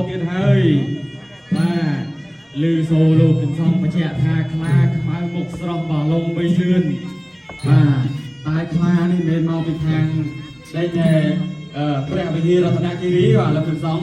ទៀតហើយបាទឮសូលោកគឹមសងបញ្ជាក់ថាខ្លាខ្មៅមុខស្រស់បាឡុងបីលឿនបាទតែខ្លានេះមិនមែនមកពីខាងដេញតែអឺព្រះវិហាររតនគិរីបាទលោកគឹមសង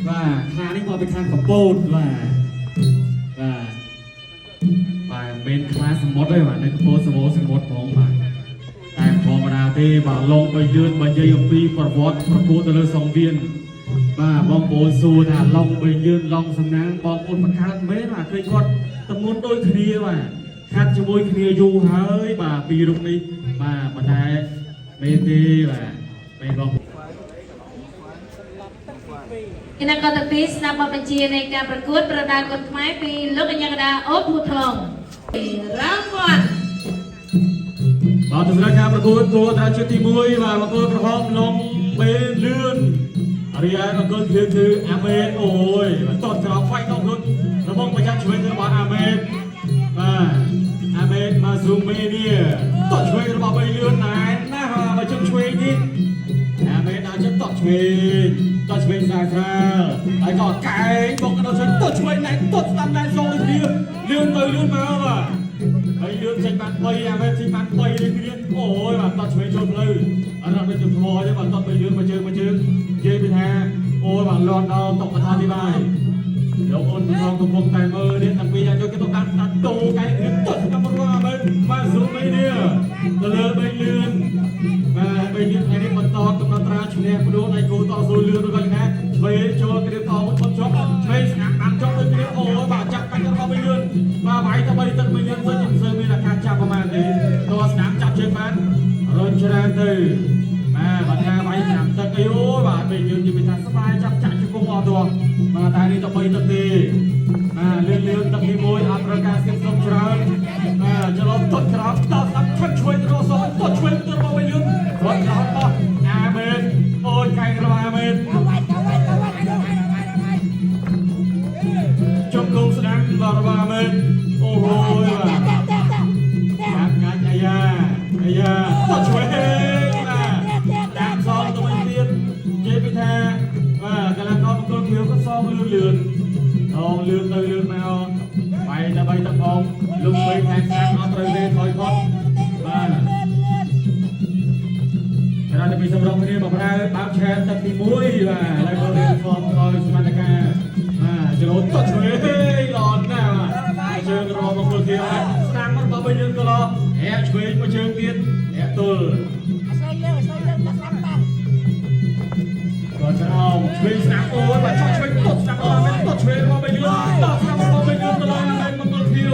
បាទខ្លានេះមកពីខាងកំពតបាទបាទបាទមិនមែនខ្លាសមុទ្រទេបាទនៅកំពតសវោសមុទ្រផងបាទ តែធម្មតាទេបាទឡងបីលឿនបើនិយាយអំពីប្រវត្តិប្រកួតទៅលើសង្វៀនបាទបងប្អូនសួរថាឡងបីលឿនឡងសំណាងបងប្អូនបង្កើតមែនបាទឃើញគាត់តំនួនដូចគ្នាបាទខាត់ជាមួយគ្នាយូរហើយបាទពីររូបនេះបាទប៉ុន្តែមែនទេបាទមែនបង គណៈកតពីស្ដាប់បទបញ្ជានៃការប្រកួតប្រដាល់គុនខ្មែរពីលោកកញ្ញាកដាអូភូថងរ៉ាវ៉ាន់ បាទទស្សនការប្រកួតគួរថាជាទី1បាទបង្គោលក្រហមឡងបេលឿនរីឯបង្គោលខៀវគឺអាមេតអូយបាទតតក្រោមហ្វៃដងខ្លួនរបស់ម្ចាស់ឆ្វេងរបស់អាមេតបាទអាមេតម៉ាស៊ូមេនីតតឆ្វេងរបស់បេលឿនណែនណាស់បាទបើជើងឆ្វេងនេះអាមេតដល់ចិត្តតតឆ្វេងតតឆ្វេងស្រាលស្រាលហើយក៏កែងបុកដល់ឆ្វេងតតឆ្វេងណែនតតស្ដាំណែនសងដូចគ្នាលឿនទៅលឿនមកបាទ ហើយលឿនចេញបាន3អាមេចេញបាន3នេះគ្នាអូយបាទតតឆ្វេងចូលផ្លូវអត់ដូចជំធរទេបាទតតទៅលឿនមកជើងមកជើងនិយាយពីថាអូយបាទលន់ដល់តុកថាទីបាយលោកអូនផងកំពុងតែមើលនេះតាំងពីយ៉ាងយកគេទៅដាក់ដាក់តោកែគ្នាតតតាមរអាមេមកស៊ូមេនេះទៅលើបីលឿនបាទបីលឿនថ្ងៃនេះបន្តកំណត់ត្រាឈ្នះព្រោះដៃគូតស៊ូលឿនដូចណាឆ្វេងចូលគ្នាតមួយផុតជាប់ឆ្វេងស្នាមបានជាប់ដូចគ្នាអូយបាទចាប់កាច់របស់បីលឿនបាទវាយទៅបីទឹកបីលឿនសុទ្ធមិនសូវមានឱកាសចាប់ប្រហែលទេតស្នាមចាប់ជើងបានរុញច្រើនទៅបាទបើថាវាយស្នាមទឹកអីអូយបាទបីលឿននិយាយថាស្បាយចាប់ចាក់ជង្គង់អស់ទៅបាទតែនេះទៅបីទឹកទេបាទលឿនលឿនទឹកទី1អត់ត្រូវការស្គមស្រុកច្រើនបាទចលំទាត់ក្រោមតស្ដាប់ឆឹកឆ្វេងរសទាត់ឆ្វេងទៅរបស់បីលឿនរត់ក្រោមបោះអាមេនអូយកែងរបស់អាមេន ជង្គង់ស្ដាំបាទរបស់អាមេនអូហូយបាទកាច់កាច់អាយ៉ាអាយ៉ាតឆ្វេងបាទតាមសងទៅវិញទៀតនិយាយពីថាបាទកីឡាករបង្គោលខៀវក៏សងលឿនលឿនសងលឿនទៅលឿនមកបាយតែបីទឹកផងលោកឆ្វេងថែមស្ដាំអត់ត្រូវទេថយផុតបាទក្រៅពីសម្រុកគ្នាមកប្រើបើកឆែនទឹកទី1បាទឥឡូវក៏រៀបធំដោយសមត្ថការបាទចលតឆ្វេងល្អណាស់បាទជើងរបស់បង្គោលខៀវស្ដាំមកបើយើងក៏ល្អហាក់ឆ្វេងមកជើងទៀតហាក់ទល់ក៏ច្រោមឆ្វេងស្ដាំអូយបាទចុះឆ្វេងទាត់ស្ដាំអត់មែនទាត់ឆ្វេងរបស់បីលឿនតស្ដាំរបស់បីលឿនទៅឡើងមែនបង្គោលខៀវ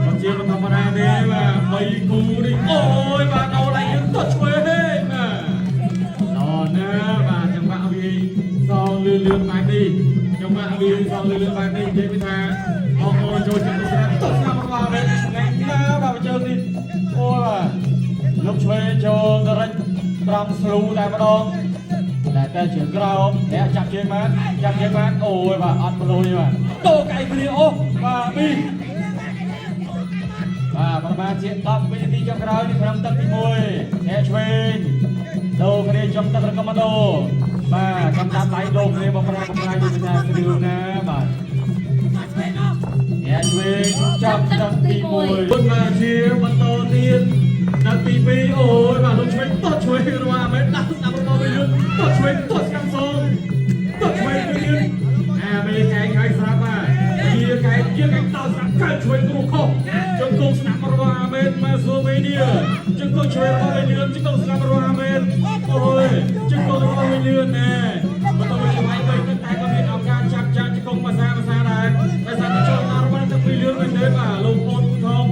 អត់ជាធម្មតាទេបាទបីគូនេះអូយបាទដល់ឡើងយើងទាត់ឆ្វេងបាទ ល្អណាស់បាទចង្វាក់វាយសងលឿនលឿនបែបនេះចង្វាក់វាយសងលឿនលឿនបែបនេះនិយាយពីថាបងប្អូនចូលចិត្តស្រាប់ទស្សនារបស់មែនណាបាទជើងនេះអូយបាទលោកឆ្វេងចូលទៅរិចត្រង់ស្លូតែម្ដងតែតែជើងក្រោមអ្នកចាប់ជើងបានចាប់ជើងបានអូយបាទអត់មលុយបាទតោកៃគ្នាអូបាទពីបាទប្រហែលជា10វិនាទីចុងក្រោយនេះក្នុងទឹកទី1អ្នកឆ្វេងដូរគ្នាចំទឹករកម៉ាដូបាទកំដាប់ដៃដូរគ្នាបំប្រាបំប្រាយដូចថាស្រីណាបាទអ្នកឆ្វេងចាប់ទឹកទី1ពុនមកជាបន្តទៀតទឹកទី2អូយបាទលោកឆ្វេងតតឆ្វេងរបស់អាមេដាក់ស្ដាប់របស់វិញតតឆ្វេងតតស្កាំសងតតឆ្វេងវិញអាមេកែងហើយស្រាប់បាទជាកែងជាកែងតស្ដាប់កើតឆ្វេងគ្រូខុសជង្គង់ស្ដាប់របស់អាមេម៉ាស៊ូមេនីជង្គង់ឆ្វេងរបស់វិញលឿនជង្គង់ស្ដាប់របស់អាមេអូយជង្គង់របស់វិញលឿនណែបន្តវិញវាយវិញតែក៏មានឱកាសចាប់ចាក់ជង្គង់ភាសាភាសាដែរដោយសារតែចូលមករបស់ទឹកពីលឿនវិញទេបាទលោកអូនពូថង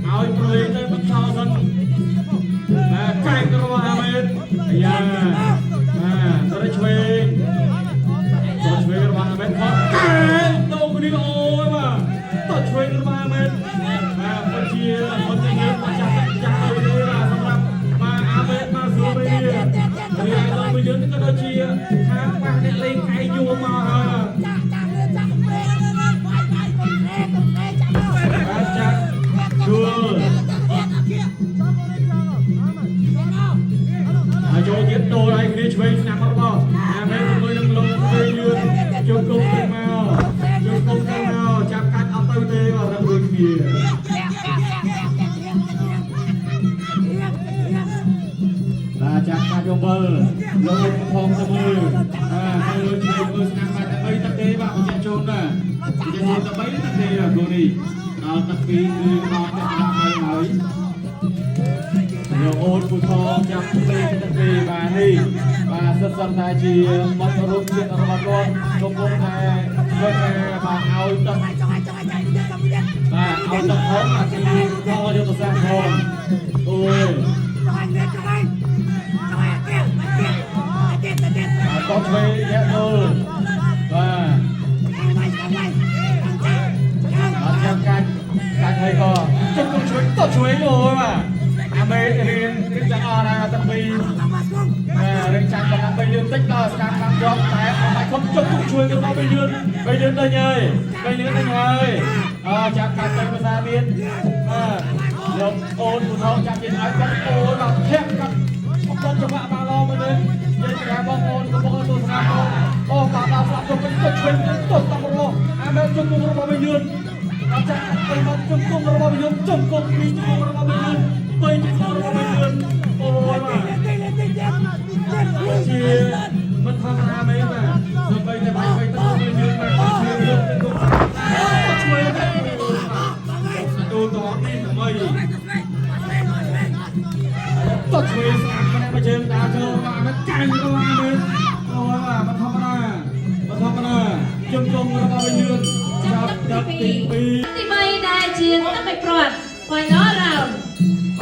ឲ្យប្រឡេងទៅមិនឆោសិនបាទកែងរបស់អាមេអាយ៉ាបាទទៅឆ្វេង តឆ្វេងរបស់អាមេតខកកែងដូរគ្នាអូយបាទតឆ្វេងរបស់អាមេតបាទពិតជាមិនជាយើងមកចាស់ចាស់ទៅទេបាទសម្រាប់បាទអាមេតមកស្រួលវិញនេះរីឯដល់មួយយើងក៏ដូចជាខាងប៉ះអ្នកលេងកែយួរមកហើយបាទចាក់យួរហើយចូលទៀតដូរឲ្យគ្នាឆ្វេងស្នាមរបស់អាមេតជាមួយនឹងលោកឆ្វេងលឿនជុំ ពីរគឺដល់ពាក់កណ្ដាលហើយហើយយកអូនពូថងចាំលេខទាំងពីរបាទនេះបាទសិតសឹងតែជាមិត្តរួមជាតិរបស់គាត់កំពុងតែធ្វើការបាទឲ្យទឹកបាទឲ្យទឹកផងអាទីផងយុទ្ធសាស្ត្រផងអូយបាទតឆ្វេងអ្នកមើលបាទបាទចាំកាច់កាច់ហើយក៏ជុំគុំឆ្វេងតឆ្វេងអូយបាទអាមេរៀនរៀនទាំងអស់ណាទាំងពីរបាទរៀនចាំបណ្ដាបីលឿនតិចដល់ស្ដាំតាមជាប់តែអត់បាច់ខំជុំគុំឆ្វេងទៅដល់បីលឿនបីលឿនដេញហើយបីលឿនដេញហើយអើចាប់កាច់ទៅភាសាទៀតបាទយកអូនពូថងចាប់ទៀតឲ្យគាត់អូនបាទធាក់កាត់បំចង្វាក់បានល្អមែនទេនិយាយពីបងប្អូនកំពុងទស្សនាបងអូបាទដល់ស្លាប់ទៅវិញទៅឆ្វេងទៅតាមរស់អាមេជុំគុំរបស់បីលឿន ដល់ចាក់ទៅមកជុំគុំរបស់យើងជុំគុំពីជុំគុំរបស់យើងបីជុំគុំរបស់យើងអូយបាទជាមិនធម្មតាមែនបាទសូម្បីតែបាយបីទឹករបស់យើងបាទជួយយើងទៅគុំជួយទៅទូតនេះថ្មីតជួយស្អាតម្នាក់មួយជើងដើរចូលបាទមិនកាញ់របស់អាមេអូយបាទមិនធម្មតាមិនធម្មតាជុំគុំរបស់យើង ចាប់ ចាប់ ទឹក ទឹក ទី ទី 2ទី3ដែលជាទឹកបីព្រាត់ final round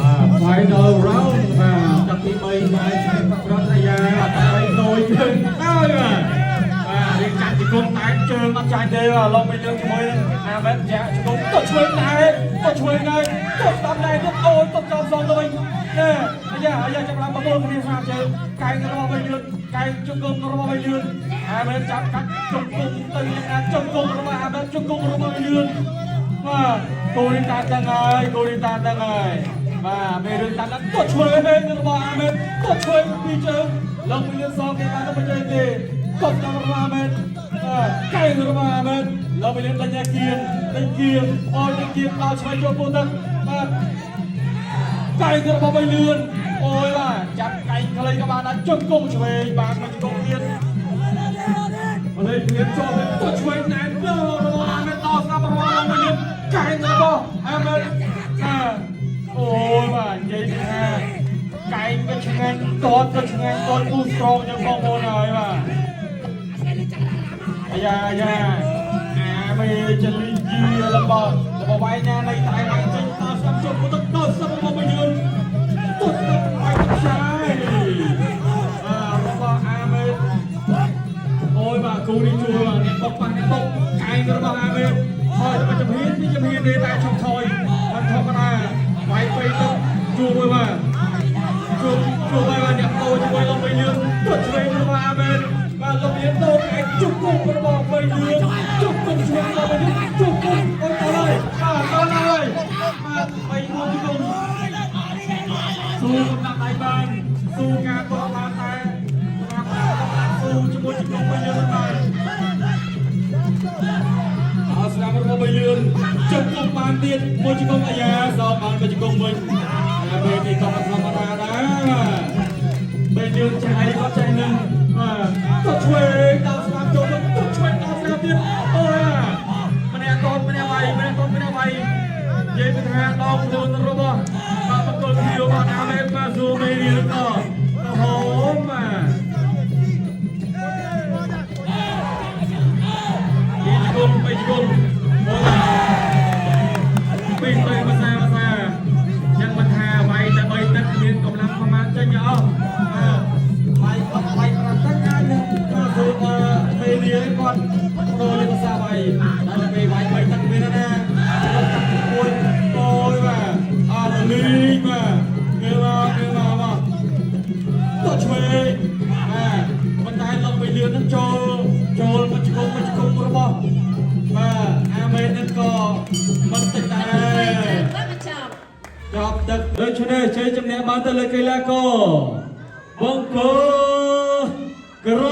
2បាទ final round បាទទឹកទី3បាទជាប្រតអាយ៉ាទឹក3ដូចជើងហើយបាទបាទរៀងចាច់ជង្គង់តែជើងអត់ចាញ់ទេបាទឡងទៅលើជាមួយនឹងអាមេតយ៉ាជង្គង់ទៅឆ្វេងដែរទៅឆ្វេងដែរទៅស្ដាំដែរទៅអូយទៅចំសងទៅវិញណែអាយ៉ាអាយ៉ាចាប់ឡើងបបួលគ្នាស្រាប់ជើងកែងរបស់វិញលឿនកែងជង្គង់របស់វិញលឿនអាមេតចាប់កាច់ជង្គង់ទៅយ៉ាងណាជង្គង់របស់អាមេតជង្គង់របស់វិញលឿនបាទគូរីតាតាំងហើយគូរីតាតាំងហើយបាទមេរឿងតាំងដល់ទៅឆ្វេងរបស់អាមេតទៅឆ្វេងពីជើងឡើងពីលឿនសងគេបានទៅជើងទេកប់ដល់របស់អាមេតបាទកែងរបស់អាមេតឡើងពីលឿនដេញគៀនដេញគៀនអូយដេញគៀនដល់ឆ្វេងចូលពោទឹកបាទកែងរបស់បីលឿនអូយបាទចាប់កែងខ្លីក៏បានដែរជង្គង់ឆ្វេងបានមកជង្គង់ទៀត លេខលៀនចូលទៅឆ្វេងណែនរបស់អាមេតដល់ស្ដាប់របស់ឡើងវិញកែងរបស់អាមេតអូយបាទនិយាយថាកែងក៏ឆ្ងាញ់តតក៏ឆ្ងាញ់តតពូស្រងយ៉ាងបងប្អូនហើយបាទអាយ៉ាអាយ៉ាអាមេចលីយីរបស់របស់វាយណានៃតែឡើងចេញដល់ស្ដាប់ជុំទៅដល់ស្ដាប់របស់វិញទៅស្ដាប់ឲ្យឆាយបាទរបស់អាមេ អូយបាទគូនេះជួលអ្នកបុកប៉ះអ្នកបុកកែងរបស់អាមេហើយមកចំហៀនពីចំហៀននេះតែឈប់ថយមិនធម្មតាវាយពេកទៅជួលមួយបាទជួលជួលបាទអ្នកតូជាមួយលំបីលឿនទៅឆ្វេងរបស់អាមេបាទលំលឿនតូកែងជុំគុំរបស់បីលឿនជុំគុំឆ្វេងរបស់បីលឿនជុំគុំអូយតហើយបាទតហើយបាទបីមួយជុំស៊ូកំណាប់ដៃបានស៊ូការតបានតែស៊ូជាមួយជង្គង់បីលឿនបានអរស្ដាប់របស់បីលឿនជង្គង់បានទៀតមួយជង្គង់អាយ៉ាសោបានមួយជង្គង់វិញអាពេលនេះក៏មិនធម្មតាដែរបីលឿនចាស់អីក៏ចេះនឹងបាទទៅឆ្វេងដល់ស្ដាប់ចូលទៅឆ្វេងដល់ស្ដាប់ទៀតអូយម្នាក់កូនម្នាក់វាយម្នាក់កូនម្នាក់វាយនិយាយពីថាដងខ្លួនរបស់បាទបង្គោលខៀវបាទអាមេបាទស៊ូមេរៀនក៏ហូមបាទ ពីជង្គង់បីជង្គង់ពីបីភាសាភាសាចឹងមិនថាវាយតែបីទឹកមានកម្លាំងប្រមាណចេញអស់វាយអត់វាយប្រាំទឹកអាចនឹងស៊ូមេរៀនគាត់ដូរលេភាសាវាយតែពេលវាយបីទឹកមានណាទឹកមួយអូយបាទអត់លីងបាទគេមកគេមកមក តឆ្វេងបាទប៉ុន្តែលោកបៃលឿននឹងចូលចូលមកជង្គង់មកជង្គង់របស់បាទអាមេនឹងក៏មិនតិចដែរ ទឹកបញ្ចប់ ចប់ទឹកដូច្នេះជ័យជំនះបានទៅលើកីឡាករបង្គោលក្រ